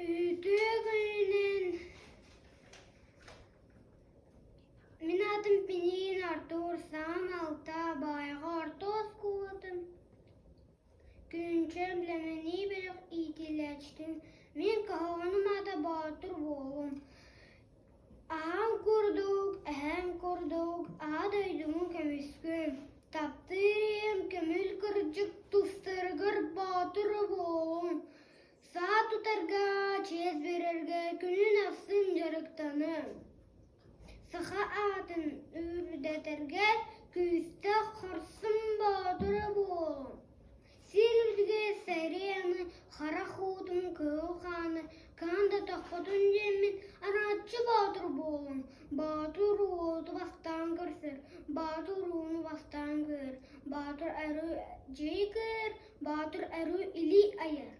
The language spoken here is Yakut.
Үтүө күнүнэн Мин аатым Пинигин Артур, саҥам алта, Баайаҕа орто оскуолатын Күнчэм Лэмэнии бөлөх иитиллээччитин Мин кыһалҕаным аата Боотур буолуом Аҕам курдук, эһэм курдук Аҕа дойдубун көмүскүөм, таптыыр ийэм көмүл кырдьык тустарыгар боотур буолуом Саа тутарга, чиэс биэрэргэ күнүн ахсын дьарыктаныам. Саха аатын үрдэтэргэ күүстээх хорсун боотура буолуом. Сир үрдүгэр сэрии аны харах уутун кыһыл хааны хаан да тохпотун диэммин арааччы боотур буолуом. Боотур уоту бастаан көрсөр, боотур ууну бастаан көрөр, боотур арыы дьиэ кыайар, боотур арыы илии айар.